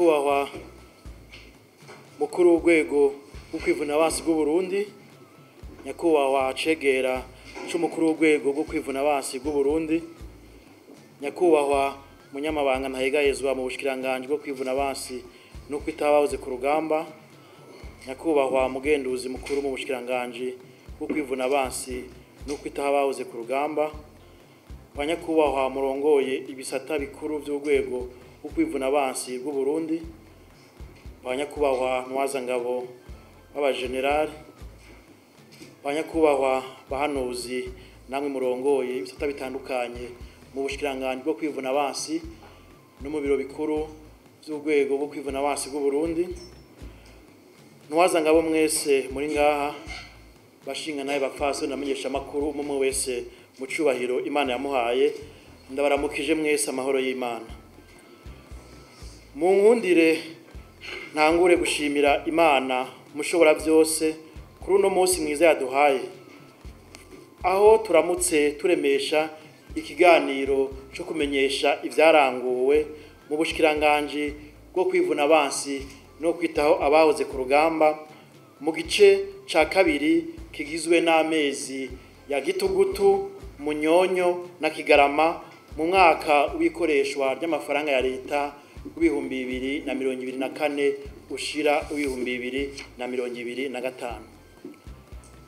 Nyakubahwa mukuru w'urwego rwo kwivuna abansi bw'u Burundi, nyakubahwa cegera c'umukuru w'urwego rwo kwivuna abansi bw'u Burundi, nyakubahwa munyamabanga ntahegahezwa mu bushikiranganji bwo kwivuna abansi no kwitaho abahoze ku rugamba, nyakubahwa mugenduzi mukuru mu bushikiranganji bwo kwivuna abansi no kwitaho abahoze ku rugamba, banyakubahwa murongoye ibisata bikuru vy'urwego rwo kwivuna abansi bw'u Burundi, banyakubahwa ntwazangabo b'abajenerali, banyakubahwa bahanuzi namwe murongoye ibisata bitandukanye mu bushikiranganji bwo kwivuna abansi no mu biro bikuru vy'urwego rwo kwivuna abansi bw'u Burundi, ntwazangabo mwese muri ngaha, bashinga naye bapfasoni namenyesha makuru umwe wese mu cubahiro Imana yamuhaye, ndabaramukije mwese amahoro y'Imana. Mu nkundire ntangure gushimira Imana mushobora vyose kuri uno munsi mwiza yaduhaye, aho turamutse turemesha ikiganiro co kumenyesha ivyaranguwe mu bushikiranganji bwo kwivuna abansi no kwitaho abahoze ku rugamba mu gice ca kabiri kigizwe n'amezi ya Gitugutu, Munyonyo na Kigarama mu mwaka w'ikoreshwa ry'amafaranga ya leta w'2024 ushira w'2025.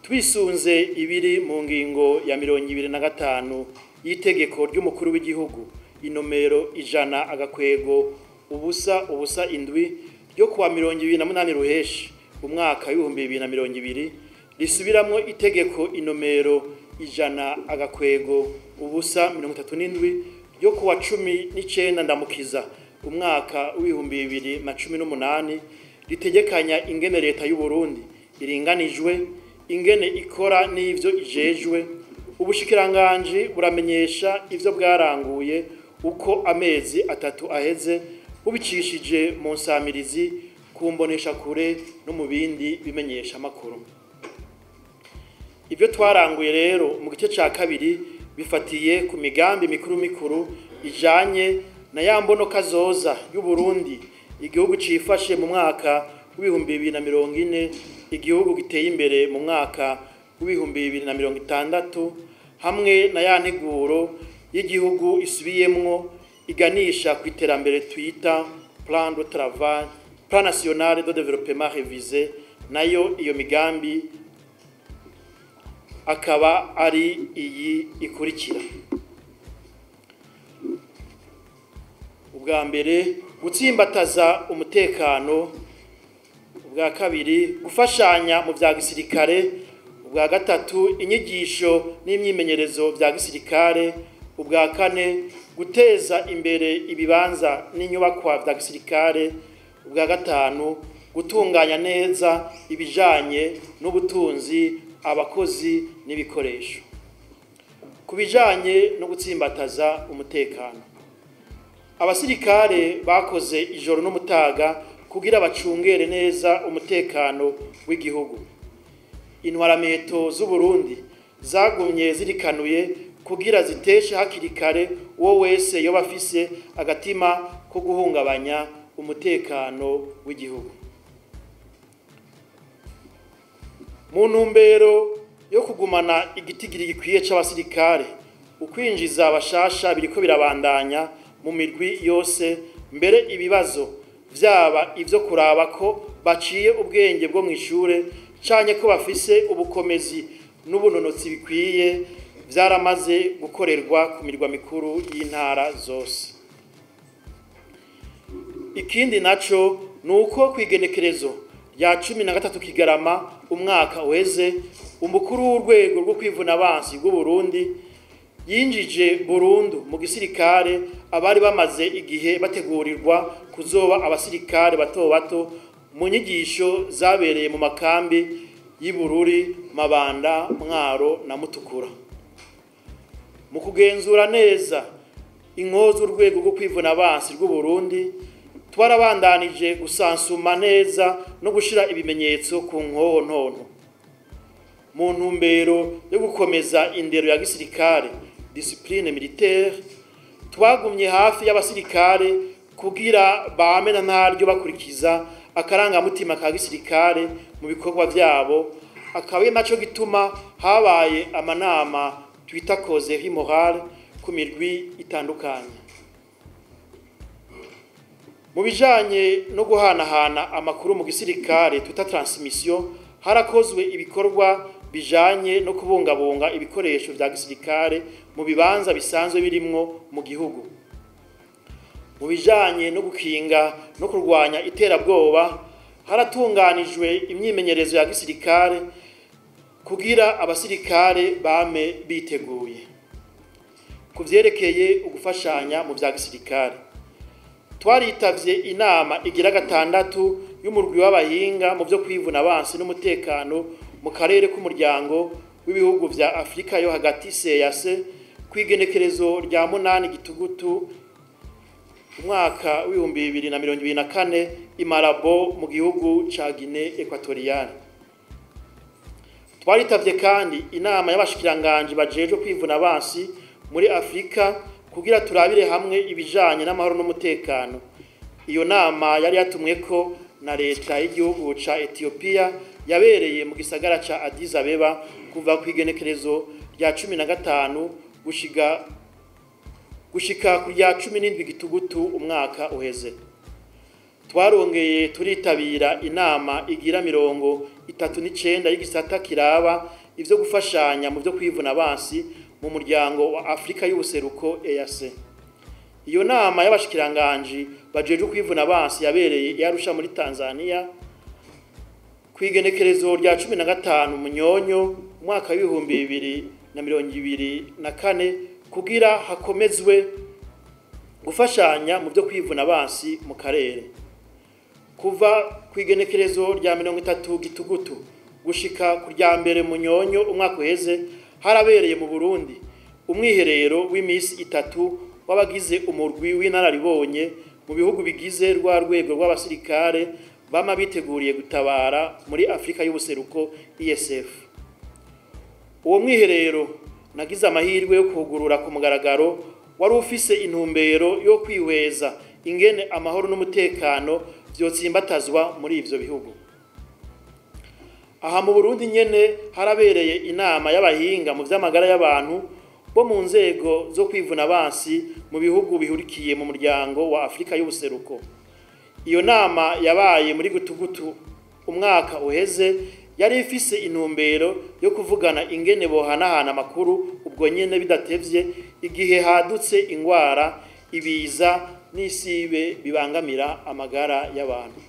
Twisunze ibiri mu ngingo ya 25 y'itegeko ry'umukuru w'igihugu inomero 100-007 ryo kuwa 28 Ruheshi umwaka w'2020 risubiramwo itegeko inomero 100-037 ryo kuwa 19 Ndamukiza umwaka w'2018 ritegekanya ingene leta y'u Burundi iringanijwe, ingene ikora n'ivyo ijejwe. Ubushikiranganji buramenyesha ivyo bwaranguye uko amezi atatu aheze, bubicishije mu nsamirizi, ku mboneshakure no mu bindi bimenyesha makuru. Ivyo twaranguye rero mu gice ca kabiri bifatiye ku migambi mikuru mikuru ijanye na ya mbono kazoza y'u Burundi, igihugu cifashe mu mwaka w'2040, igihugu giteye imbere mu mwaka w'2060, hamwe na ya nteguro y'igihugu isubiyemwo iganisha ku iterambere twita plan de travail, plan national de développement révisé. Nayo iyo migambi akaba ari iyi ikurikira. Ubwa mbere, gutsimbataza umutekano. Ubwa kabiri, gufashanya mu vya gisirikare. Ubwa gatatu, inyigisho n'imyimenyerezo vya gisirikare. Ubwa kane, guteza imbere ibibanza n'inyubakwa vya gisirikare. Ubwa gatanu, gutunganya neza ibijanye n'ubutunzi, abakozi n'ibikoresho. Ku bijanye no gutsimbataza umutekano, abasirikare bakoze ijoro n'umutaga kugira bacungere neza umutekano w'igihugu. Intwarameto z'u Burundi zagumye zirikanuye kugira ziteshe hakiri kare uwo wese yoba afise agatima ko guhungabanya umutekano w'igihugu. Mu ntumbero yo kugumana igitigiri gikwiye c'abasirikare, ukwinjiza abashasha biriko birabandanya mu mirwi yose, mbere ibibazo vyaba ivyo kuraba ko baciye ubwenge bwo mw'ishure canke ko bafise ubukomezi n'ubunonotsi bikwiye, vyaramaze gukorerwa ku mirwa mikuru y'intara zose. Ikindi naco nuko kwigenekerezo rya 13 Kigarama umwaka uheze, umukuru w'urwego rwo kwivuna abansi bw'u Burundi yinjije burundu mu gisirikare abari bamaze igihe bategurirwa kuzoba abasirikare bato bato mu nyigisho zabereye mu makambi y'Ibururi, Mabanda, Mwaro na Mutukura. Mu kugenzura neza inkozo z'urwego rwo kwivuna abansi rw'u Burundi, twarabandanije gusansuma neza no gushira ibimenyetso ku nkoho ntonto mu ntumbero yo gukomeza indero ya gisirikare, discipline militaire. Twagumye hafi y'abasirikare kugira bame na ntaryo bakurikiza akarangamutima ka gisirikare mu bikorwa vyabo, akaba ari naco gituma habaye amanama twita causerie morale ku mirwi itandukanye. Mu bijanye no guhanahana amakuru mu gisirikare twita transmission, harakozwe ibikorwa bijanye no kubungabunga ibikoresho vya gisirikare mu bibanza bisanzwe birimwo mu gihugu. Mu bijanye no gukinga no kurwanya iterabwoba, haratunganijwe imyimenyerezo ya gisirikare kugira abasirikare bame biteguye. Ku vyerekeye ugufashanya mu vya gisirikare, twaritavye inama igira gatandatu y'umurwi w'abahinga mu vyo kwivuna abansi n'umutekano mu karere k'umuryango w'ibihugu vya Afrika yo hagati CEEAC kw'igenekerezo rya 8 Gitugutu umwaka w'2024 i Malabo mu gihugu ca Guinée Equatoriale. Twaritavye kandi inama y'abashikiranganji bajejwe kwivuna abansi muri Afrika kugira turabire hamwe ibijanye n'amahoro n'umutekano. Iyo nama yari yatumweko na leta y'igihugu ca Ethiopia, yabereye mu gisagara ca Addis Abeba kuva kw'igenekerezo rya 15 gushika ku rya 17 Gitugutu umwaka uheze. Twarongeye turitabira inama igira 39 y'igisata kiraba ivyo gufashanya mu vyo kwivuna abansi mu muryango wa Afrika y'ubuseruko EAC. Iyo nama y'abashikiranganji bajejwe kwivuna abansi yabereye i Arusha muri Tanzania kw'igenekerezo rya 15 Munyonyo umwaka w'2024 kugira hakomezwe gufashanya mu vyo kwivuna abansi mu karere. Kuva kw'igenekerezo rya 30 Gitugutu gushika ku rya 1 Munyonyo umwaka uheze, harabereye mu Burundi umwiherero w'imisi 3 w'abagize umurwi w'inararibonye mu bihugu bigize rwa rwego rw'abasirikare bama biteguriye gutabara muri Afrika y'ubuseruko ISF. Uwo mwiherero nagize amahirwe yo kugurura ku mugaragaro, wari ufise intumbero yo kwihweza ingene amahoro n'umutekano vyotsimbatazwa muri ivyo bihugu. Aha mu Burundi nyene harabereye inama y'abahinga mu vy'amagara y'abantu bo mu nzego zo kwivuna abansi mu bihugu bihurikiye mu muryango wa Afrika y'ubuseruko. Iyo nama yabaye muri Gitugutu umwaka uheze, yari ifise intumbero yo kuvugana ingene bohanahana amakuru ubwo nyene bidatevye igihe hadutse ingwara, ibiza n'isibe bibangamira amagara y'abantu.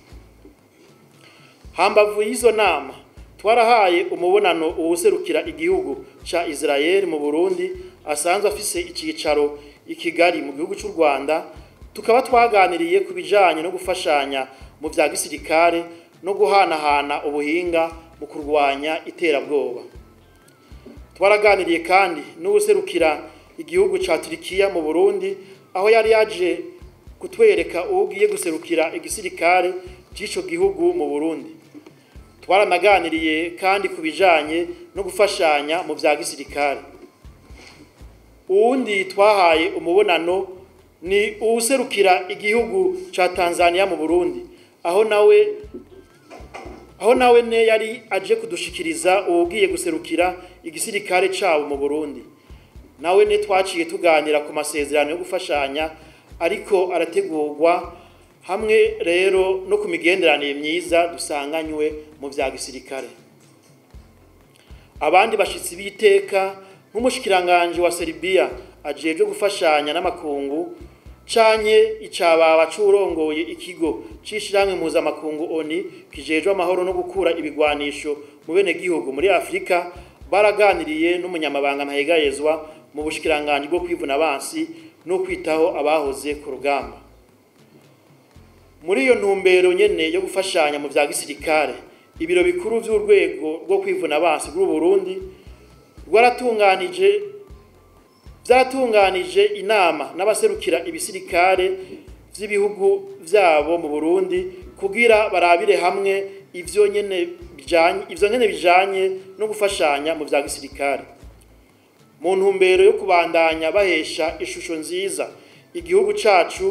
Hambavu y'izo nama, twarahaye umubonano uwuserukira igihugu ca Israel mu Burundi asanzwe afise icicaro i Kigali mu gihugu c'u Rwanda, tukaba twaganiriye ku bijanye no gufashanya mu vya gisirikare no guhanahana ubuhinga mu kurwanya iterabwoba. Twaraganiriye kandi n'uwuserukira igihugu ca Turikiya mu Burundi, aho yari yaje kutwereka ugiye guserukira igisirikare c'ico gihugu mu Burundi. Twaranaganiriye kandi ku bijanye no gufashanya mu vya gisirikare. Uwundi twahaye umubonano ni uwuserukira igihugu ca Tanzania mu Burundi, aho nawe ne yari aje kudushikiriza uwugiye guserukira igisirikare cabo mu Burundi. Nawe ne twaciye tuganira ku masezerano yo gufashanya ariko arategurwa, hamwe rero no ku migenderanire myiza dusanganywe mu vya gisirikare. Abandi bashitsi b'iteka nk'umushikiranganje wa Serbia ajejwe gufashanya n'amakungu, canke icababa c'urongoye ikigo c'ishirahamwe mpuzamakungu ONU kijejwe amahoro no gukura ibigwanisho mu bene gihugu muri Afrika, baraganiriye n'umunyamabanga ntahegayezwa mu bushikiranganje bwo kwivuna abansi no kwitaho abahoze ku rugamba. Muri iyo ntumbero nyene yo gufashanya mu vya gisirikare, ibiro bikuru vy'urwego rwo kwivuna abansi rw'u Burundi vyaratunganije inama n'abaserukira ibisirikare vy'ibihugu vyabo mu Burundi kugira barabire hamwe ivyo nyene bijanye no gufashanya mu vya gisirikare. Mu ntumbero yo kubandanya bahesha ishusho nziza igihugu cacu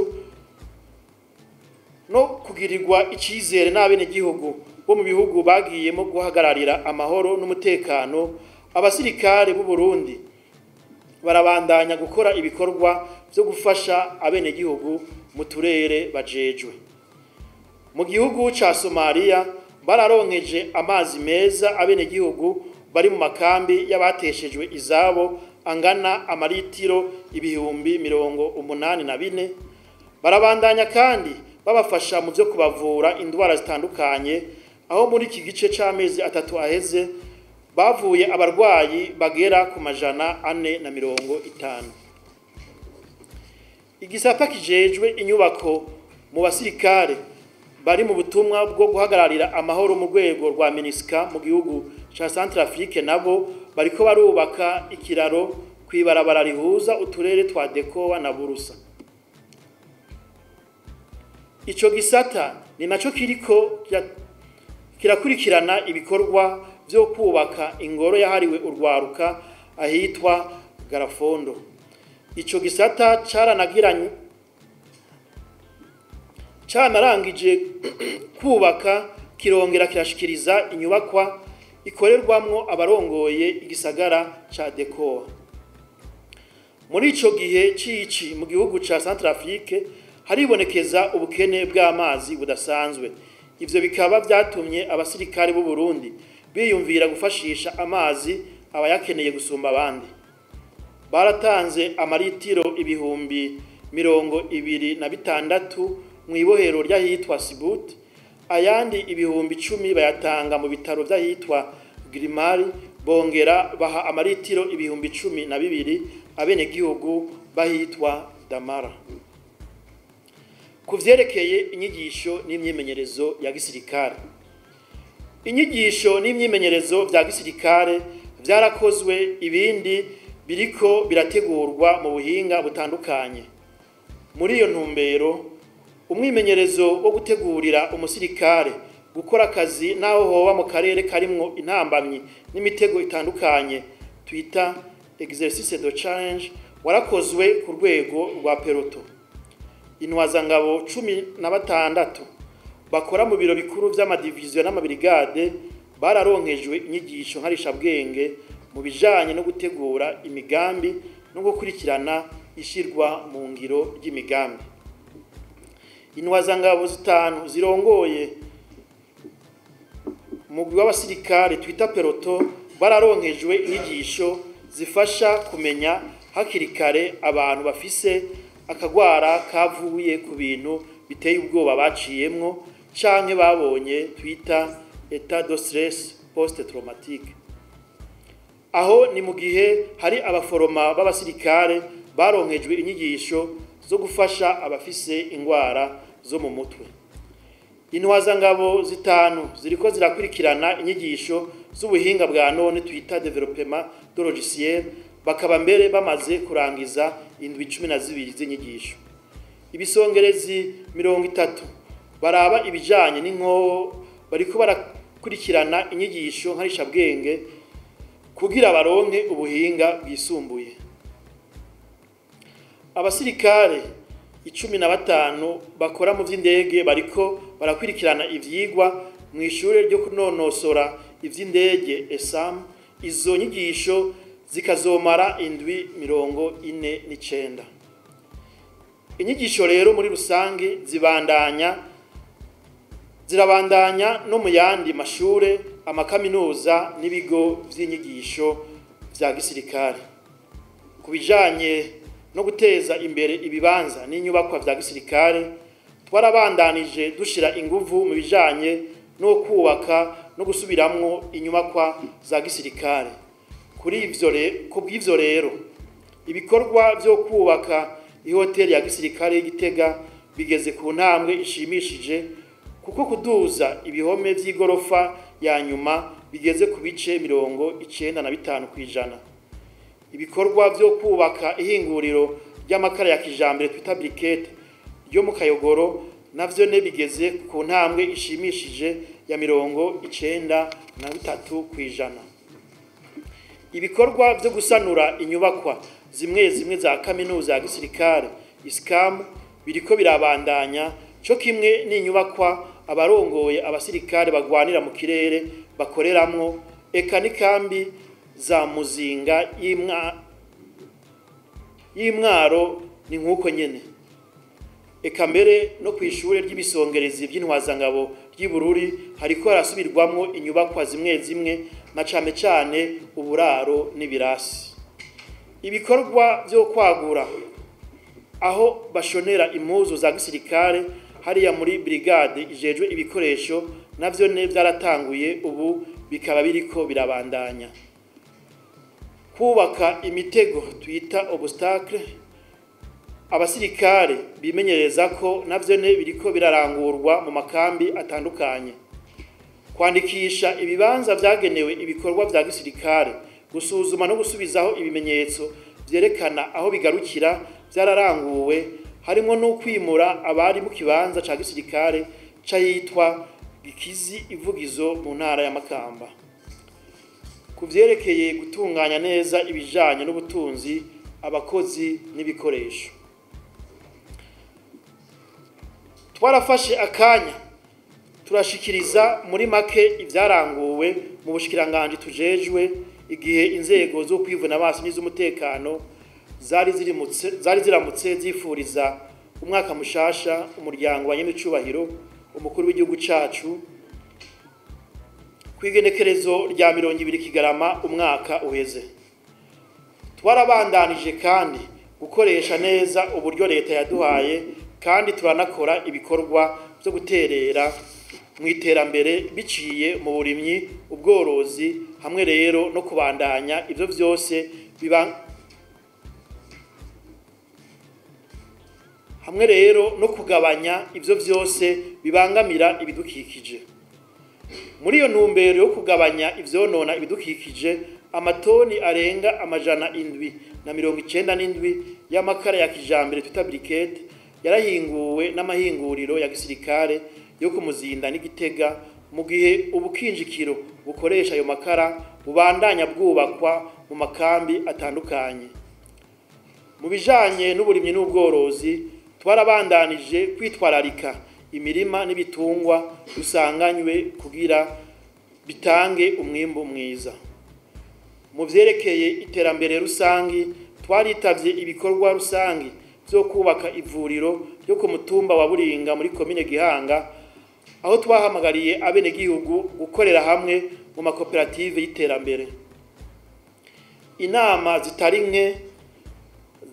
no kugirirwa icizere n'abenegihugu bo mu bihugu bagiyemo guhagararira amahoro n'umutekano, abasirikare b'u Burundi barabandanya gukora ibikorwa vyo gufasha abenegihugu mu turere bajejwe. Mu gihugu ca Somalia bararonkeje amazi meza abenegihugu bari mu makambi y'abateshejwe izabo angana amaritiro 84,000. Barabandanya kandi babafasha mu vyo kubavura indwara zitandukanye, aho muri iki gice c'amezi 3 aheze bavuye abarwayi bagera ku 450. Igisata kijejwe inyubako mu basirikare bari mu butumwa bwo guhagararira amahoro mu rwego rwa MINUSCA mu gihugu ca Centrafrique nabo bariko barubaka ikiraro kwibarabara rihuza uturere twa Dekowa na Burusa. Ico gisata ni naco kiriko kirakurikirana ibikorwa vyo kubaka ingoro yahariwe urwaruka ahitwa Garafondo. Ico gisata caranarangije kubaka kirongera kirashikiriza inyubakwa ikorerwamwo abarongoye igisagara ca Dekowa. Muri ico gihe cici mu gihugu ca Centrafrique haribonekeza ubukene bw'amazi budasanzwe. Ivyo bikaba vyatumye abasirikare b'u Burundi biyumvira gufashisha amazi abayakeneye gusumba abandi. Baratanze amaritiro 26,000 mu ibohero ry'ahitwa Sibut, ayandi 10,000 bayatanga mu bitaro vy'ahitwa Grimari, bongera baha amaritiro 12,000 abenegihugu bahitwa Damara. Kuvyerekeye inyigisho n'imyimenyerezo ya gisirikare, inyigisho n'imyimenyerezo vya gisirikare vyarakozwe, ibindi biriko birategurwa mu buhinga butandukanye. Muri iyo ntumbero, umwimenyerezo wo gutegurira umusirikare gukora akazi naho hoba mu karere karimwo intambamyi n'imitego itandukanye twita exercice de challenge warakozwe ku rwego rwa peloto. Intwazangabo 16 bakora mu biro bikuru vy'amadiviziyo n'amabirigade bararonkejwe inyigisho nkarishabwenge mu bijanye no gutegura imigambi no gukurikirana ishirwa mu ngiro ry'imigambi. Intwazangabo 5 zirongoye mugwi w'abasirikare twita peloto bararonkejwe inyigisho zifasha kumenya hakiri kare abantu bafise akagwara kavuye ku bintu biteye ubwoba baciyemwo canke babonye twita état de stress post traumatique. Aho ni mu gihe hari abaforoma b'abasirikare baronkejwe inyigisho zo gufasha abafise ingwara zo mu mutwe. Intwazangabo 5 ziriko zirakurikirana inyigisho z'ubuhinga bwa none twita développement de logiciel, bakaba mbere bamaze kurangiza indwi 12 z'inyigisho. Ibisongerezi 30 baraba ibijanye n'inkoho bariko barakurikirana inyigisho nkarishabwenge kugira baronke ubuhinga bwisumbuye. Abasirikare 15 bakora mu vy'indege bariko barakurikirana ivyigwa mu ishure ryo kunonosora ivy'indege ESAM. Izo nyigisho zikazomara indwi 49. Inyigisho rero muri rusange zirabandanya no mu yandi mashure, amakaminuza n'ibigo vy'inyigisho vya gisirikare. Ku bijanye no guteza imbere ibibanza n'inyubakwa vya gisirikare, twarabandanije dushira inguvu mu bijanye no kubaka no gusubiramwo inyubakwa za gisirikare. Kuri ivyo kubw'ivyo rero, ibikorwa vyo kubaka ihoteli ya gisirikare y'Igitega bigeze ku ntambwe ishimishije, kuko kuduza ibihome vy'igorofa ya nyuma bigeze ku bice 95%. Ibikorwa vyo kubaka ihinguriro ry'amakara ya kijambere twita briquette ryo mu Kayogoro navyo ne bigeze ku ntambwe ishimishije ya 93%. Ibikorwa vyo gusanura inyubakwa zimwe zimwe za kaminuza ya gisirikare ISCAM biriko birabandanya Co kimwe n'inyubakwa abarongoye abasirikare bagwanira mu kirere bakoreramwo, eka n'ikambi za Muzinga y'Imwaro ni nk'uko nyene. Eka mbere no kw'ishure ry'ibisongerezi vy'intwazangabo ry'Ibururi hariko harasubirwamwo inyubakwa zimwe zimwe, na cane cane uburaro n'ibirasi. Ibikorwa vyo kwagura aho bashonera impuzu za gisirikare hariya muri brigade ijejwe ibikoresho navyo ne vyaratanguye, ubu bikaba biriko birabandanya. Kubaka imitego twita obstacle abasirikare bimenyereza ko navyo ne biriko birarangurwa mu makambi atandukanye. Kwandikisha ibibanza vyagenewe ibikorwa vya gisirikare, gusuzuma no gusubizaho ibimenyetso vyerekana aho bigarukira vyararanguwe, harimo no kwimura abari mu kibanza ca gisirikare c'ahitwa Gikizi Ivugizo mu ntara ya Makamba. Ku vyerekeye gutunganya neza ibijanye n'ubutunzi, abakozi n'ibikoresho, twarafashe akanya turashikiriza muri make ivyaranguwe mu bushikiranganji tujejwe igihe inzego zo kwivuna basi n'iz'umutekano zari ziramutse zifuriza umwaka mushasha umuryango wa nyenicubahiro umukuru w'igihugu cacu kw'igenekerezo rya 20 Kigarama umwaka uheze. Twarabandanije kandi gukoresha neza uburyo leta yaduhaye, kandi turanakora ibikorwa byo guterera mu iterambere biciye mu burimyi, ubworozi, hamwe rero no kubandanya ivyo vyose biba hamwe rero no kugabanya ivyo vyose bibangamira ibidukikije. Muri iyo ntumbero yo kugabanya ivyonona ibidukikije, amatoni arenga 797 y'amakara ya kijambere twita briquette yarahinguwe n'amahinguriro ya gisirikare yo kumuzinda n'Igitega, mu gihe ubukinjikiro bukoresha ayo makara bubandanya bwubakwa mu makambi atandukanye. Mu bijanye n'uburimyi n'ubworozi, twarabandanije kwitwararika imirima n'ibitungwa dusanganywe kugira bitange umwimbu mwiza. Mu vyerekeye iterambere rusangi, twaritavye ibikorwa rusangi vyo kubaka ivuriro ryo ku mutumba wa Buringa muri komine Gihanga, aho twahamagariye abenegihugu gukorera hamwe mu makoperative y'iterambere. Inama zitari nke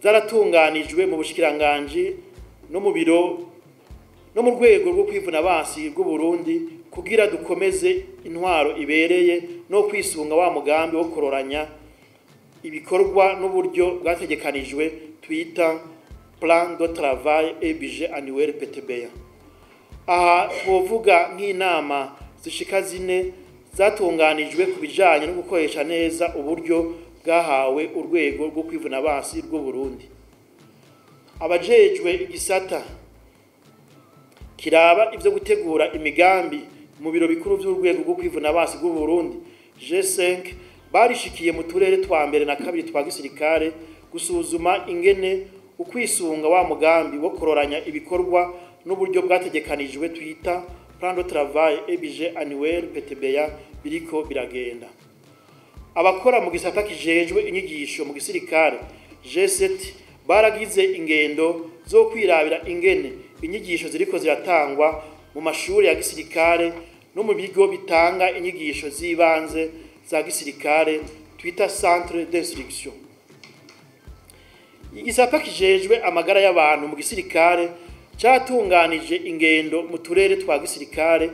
zaratunganijwe mu bushikiranganji no mu biro no mu rwego rwo kwivuna abansi bw'u Burundi kugira dukomeze intwaro ibereye no kwisunga wa mugambi wo kororanya ibikorwa n'uburyo bwategekanijwe twita plan de travail et budget annuel PTBA. Aha twovuga nk'inama zishika zine zatunganijwe ku bijanye no gukoresha neza uburyo bwahawe urwego rwo kwivuna abansi rw'u Burundi. Abajejwe igisata kiraba ivyo gutegura imigambi mu biro bikuru vy'urwego rwo kwivuna abansi rw'u Burundi G5 barishikiye mu turere twa mbere na kabiri twa gisirikare gusuzuma ingene ukwisunga wa mugambi wo kororanya ibikorwa n'uburyo bwategekanijwe twita plan de travail et budget annuel PTBA biriko biragenda. Abakora mu gisata kijejwe inyigisho mu gisirikare G7 baragize ingendo zo kwirabira ingene inyigisho ziriko ziratangwa mu mashuri ya gisirikare no mu bigo bitanga inyigisho z'ibanze za gisirikare twita centre d'instruction. Igisata kijejwe amagara y'abantu mu gisirikare cyatunganije ingendo mu turere twa gisirikare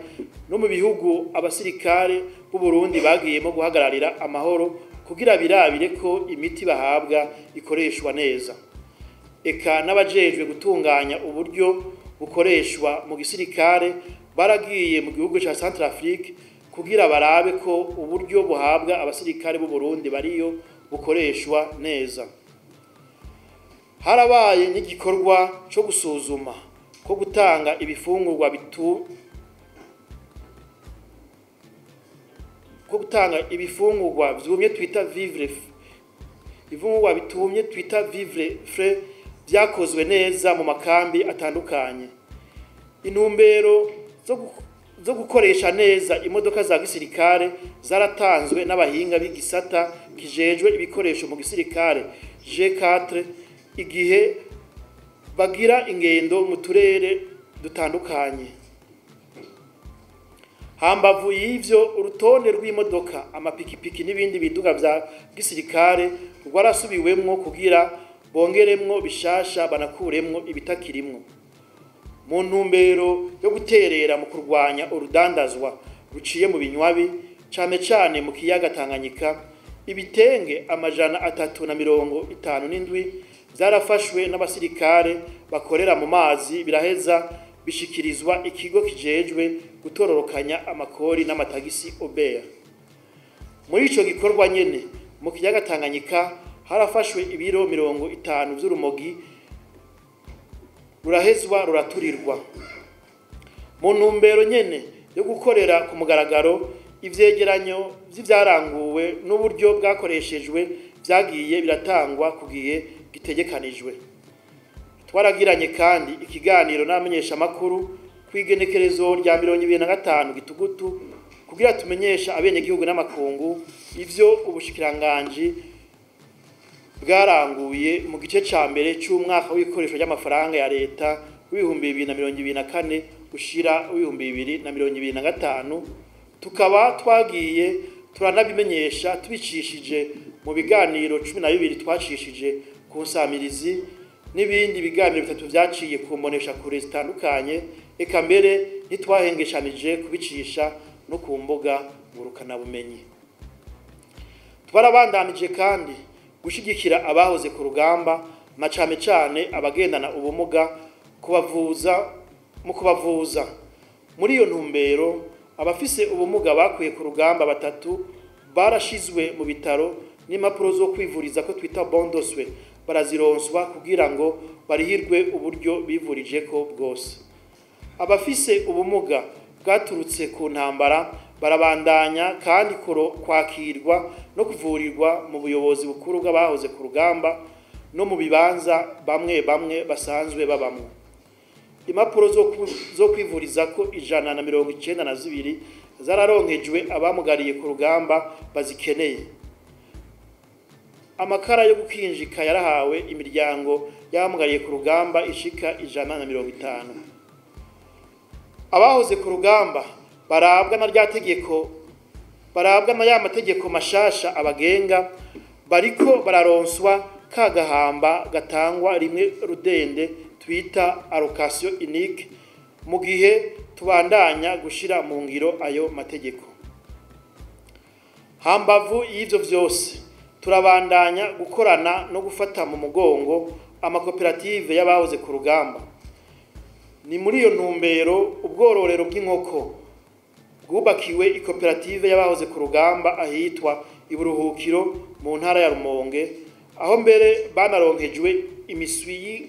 no mu bihugu abasirikare b'u Burundi bagiyemo guhagararira amahoro kugira birabire ko imiti bahabwa ikoreshwa neza. Eka n'abajejwe gutunganya uburyo bukoreshwa mu gisirikare baragiye mu gihugu ca Centrafrique kugira barabe ko uburyo buhabwa abasirikare b'u Burundi bariyo bukoreshwa neza. Harabaye n'igikorwa cyo gusuzuma ko gutanga ibifungurwa vyumye twita vivre, ibifungurwa bitumye twita vivre frais vyakozwe neza mu makambi atandukanye. Intumbero zo gukoresha neza imodoka za gisirikare zaratanzwe n'abahinga b'igisata kijejwe ibikoresho mu gisirikare G4 igihe bagira ingendo mu turere dutandukanye. Hambavu y'ivyo, urutonde rw'imodoka, amapikipiki n'ibindi biduga vya gisirikare rwarasubiwemwo kugira bongeremwo bishasha banakuremwo ibitakirimwo, mu ntumbero yo guterera mu kurwanya urudandazwa ruciye mu binywabi, cane cane mu kiyaga Tanganyika. Ibitenge 357 vyarafashwe n'abasirikare bakorera mu mazi, biraheza bishikirizwa ikigo kijejwe gutororokanya amakori n'amatagisi OBEA. Muri ico gikorwa nyene mu kiyaga Tanganyika harafashwe ibiro 50 vy'urumogi, rurahezwa ruraturirwa. Mu ntumbero nyene yo gukorera ku mugaragaro, ivyegeranyo vy'ivyaranguwe n'uburyo bwakoreshejwe vyagiye biratangwa ku gihe gitegekanijwe. Twaragiranye kandi ikiganiro n'abamenyeshamakuru kw'igenekerezo rya 25 Gitugutu kugira tumenyesha abenegihugu n'amakungu ivyo ubushikiranganji bwaranguye mu gice ca mbere c'umwaka w'ibikoresho ry'amafaranga ya leta w'2024 ushira w'2025, tukaba twagiye turanabimenyesha tubicishije mu biganiro 12 twacishije ku nsamirizi n'ibindi biganiro bitatu vyaciye ku mbonesha kure zitandukanye, eka mbere ntitwahengeshanije kubicisha no ku mbuga ngurukanabumenyi. Twarabandanije kandi gushigikira abahoze ku rugamba, na cane cane abagendana ubumuga, mu kubavuza. Muri iyo ntumbero, abafise ubumuga bakuye ku rugamba batatu barashizwe mu bitaro n'impapuro zo kwivuriza ko twita bondoswe barazironswa kugira ngo barihirwe uburyo bivurijeko bwose. Abafise ubumuga bwaturutse ku ntambara barabandanya kandi kwakirwa no kuvurirwa mu buyobozi bukuru bw'abahoze ku rugamba no mu bibanza bamwe bamwe basanzwe babamwo. Impapuro zo kwivuriza ko 192 zararonkejwe abamugariye ku rugamba bazikeneye. Amakara yo gukinjika yarahawe imiryango y'abamugariye ku rugamba ishika 150. Abahoze ku rugamba barabwa na rya tegeko, barabwa na ya mategeko mashasha abagenga, bariko bararonswa kagahamba gatangwa rimwe rudende twita allocation unique, mu gihe tubandanya gushira mu ngiro ayo mategeko. Hambavu y'ivyo vyose, turabandanya gukorana no gufata mu mugongo amakoperative y'abahoze ku rugamba. Ni muri iyo ntumbero ubwororero bw'inkoko bwubakiwe ikoperative y'abahoze ku rugamba ahitwa Iburuhukiro mu ntara ya Rumonge, aho mbere banaronkejwe imiswi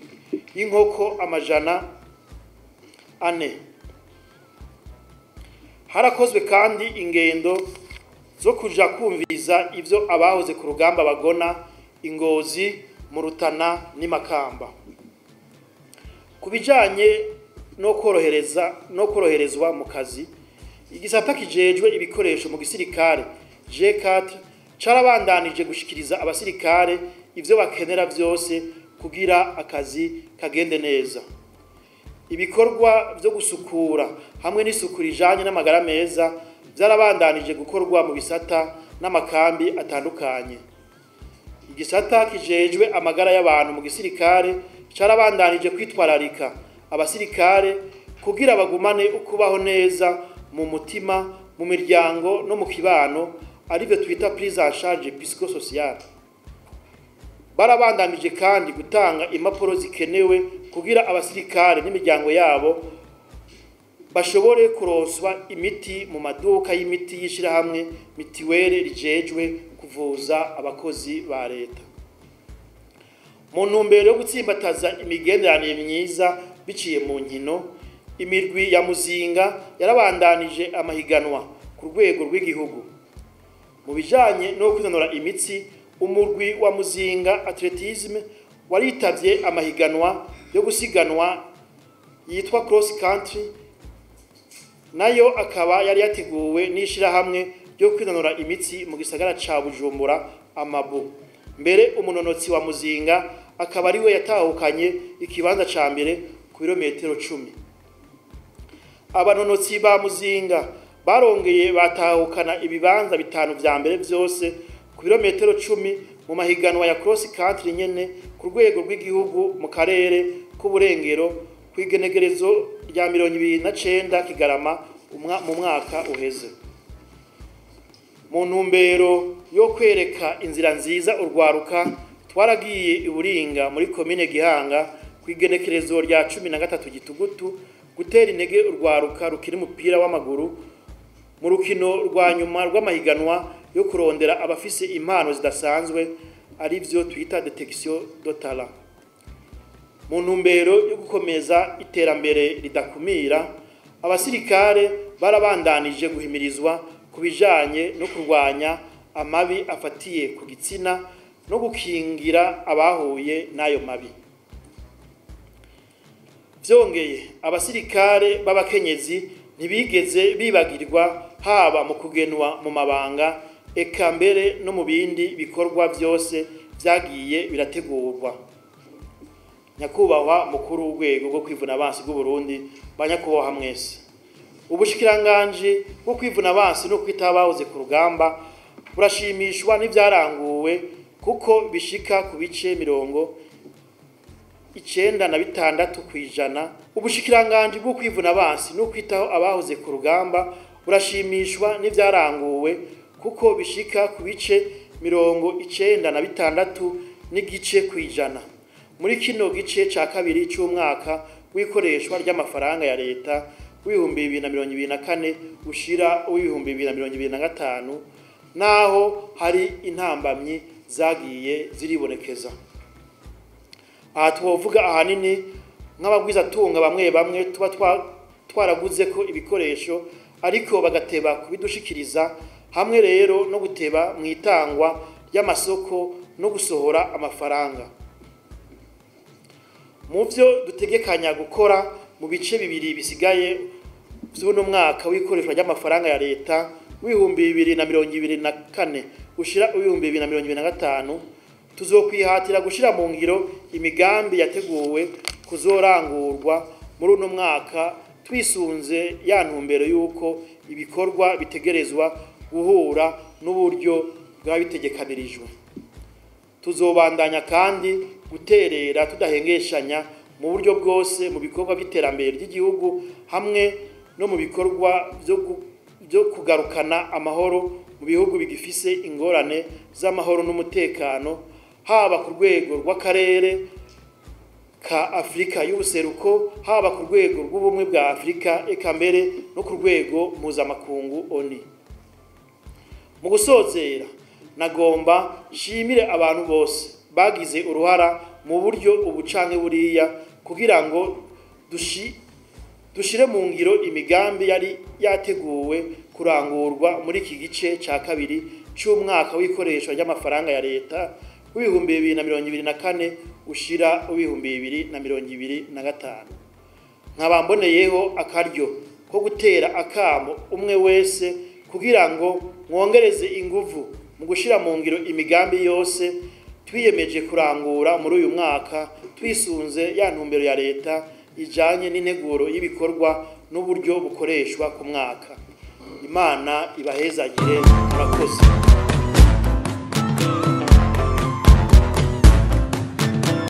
y'inkoko 400. Harakozwe kandi ingendo zo kuja kumviriza ivyo abahoze ku rugamba bagona Ingozi, mu Rutana n'iMakamba. Ku bijanye no korohereza no koroherezwa mu kazi, igisata kijejwe ibikoresho mu gisirikare G4 carabandanije gushikiriza abasirikare ivyo bakenera vyose kugira akazi kagende neza. Ibikorwa vyo gusukura hamwe n'isuku rijanye n'amagara meza vyarabandanije gukorwa mu bisata n'amakambi atandukanye. Igisata kijejwe amagara y'abantu mu gisirikare carabandanije kwitwararika abasirikare kugira bagumane ukubaho neza mu mutima, mu miryango no mu kibano, arivyo twita prise en charge psychosociale. Barabandanije kandi gutanga impapuro zikenewe kugira abasirikare n'imiryango yabo bashobore kuronswa imiti mu maduka y'imiti y'ishirahamwe mitiwere rijejwe kuvuza abakozi ba leta. Mu ntumbero yo gutsimbataza imigenderanire myiza biciye mu nkino, imirwi ya Muzinga yarabandanije amahiganwa ku rwego rw'igihugu. Mu bijanye no kwinonora imitsi, umurwi wa Muzinga Athletisme waritavye amahiganwa yo gusiganwa yitwa cross country, nayo akaba yari yateguwe n'ishirahamwe ryo kwinonora imitsi mu gisagara ca Bujumbura Amabu. Mbere umunonotsi wa Muzinga akaba ariwe yatahukanye ikibanza ca mbere ku birometero 10. Abanonotsi ba Muzinga barongeye batahukana ibibanza bitanu vya mbere vyose ku birometero 10 mu mahiganwa ya cross country nyene ku rwego rw'igihugu mu karere k'uburengero kw'igenegerezo rya 29 Kigarama mu mwaka uheze. Mu ntumbero yo kwereka inzira nziza urwaruka, twaragiye iburinga muri komine Gihanga kw'igenekerezo rya 13 Gitugutu gutera intege urwaruka rukina umupira w'amaguru mu rukino rwa nyuma rw'amahiganwa yo kurondera abafise impano zidasanzwe, arivyo twita detection de talent. Mu ntumbero yo gukomeza iterambere ridakumira, abasirikare barabandanije guhimirizwa ku bijanye no kurwanya amabi afatiye ku gitsina no gukingira abahuye n'ayo mabi. Vyongeye, abasirikare b'abakenyezi ntibigeze bibagirwa haba mu kugenwa mu mabanga eka mbere no mu bindi bikorwa vyose vyagiye birategurwa. Nyakubahwa mukuru w'urwego rwo kwivuna abansi bw'u Burundi, banyakubahwa mwese, ubushikiranganji bwo kwivuna abansi no kwita abahoze ku rugamba burashimishwa n'ivyaranguwe kuko bishika ku bice 96%. Ubushikiranganji bwo kwivuna abansi no kwitaho abahoze ku rugamba burashimishwa n'ivyaranguwe kuko bishika ku bice 96.5% muri kino gice ca kabiri c'umwaka w'ikoreshwa ry'amafaranga ya leta w'2024 ushira w'2025, naho hari intambamyi zagiye ziribonekeza. Aha twovuga ahanini nk'abagwizatunga bamwe bamwe tuba twaraguze ko ibikoresho ariko bagateba kubidushikiriza, hamwe rero no guteba mu itangwa ry'amasoko no gusohora amafaranga. Mu vyo dutegekanya gukora mu bice bibiri bisigaye vy'uno mwaka w'ikoreshwa ry'amafaranga ya leta w'2024 ushira w'2025, tuzokwihatira gushira mu ngiro imigambi yateguwe kuzorangurwa muri uno mwaka twisunze ya ntumbero yuko ibikorwa bitegerezwa guhura n'uburyo bwabitegekanirijwe. Tuzobandanya kandi guterera tudahengeshanya mu buryo bwose mu bikorwa by'iterambere ry'igihugu hamwe no mu bikorwa byo kugarukana amahoro mu bihugu bigifise ingorane z'amahoro n'umutekano, haba ku rwego rw'akarere ka Afrika y'ubuseruko, haba ku rwego rw'ubumwe bwa Afrika, eka mbere no ku rwego mpuzamakungu ONU. Mu gusozera, nagomba nshimire abantu bose bagize uruhara mu buryo ubu canke buriya kugira ngo dushire mu ngiro imigambi yari yateguwe kurangurwa muri iki gice ca kabiri c'umwaka w'ikoreshwa ry'amafaranga ya leta w'2024 ushira w'2025. Nkaba mboneyeho akaryo ko gutera akamo umwe wese kugira ngo mwongereze inguvu mu gushira mu ngiro imigambi yose twiyemeje kurangura muri uyu mwaka twisunze ya ntumbero ya leta ijanye n'integuro y'ibikorwa n'uburyo bukoreshwa ku mwaka. Imana ibahezagire, murakoze.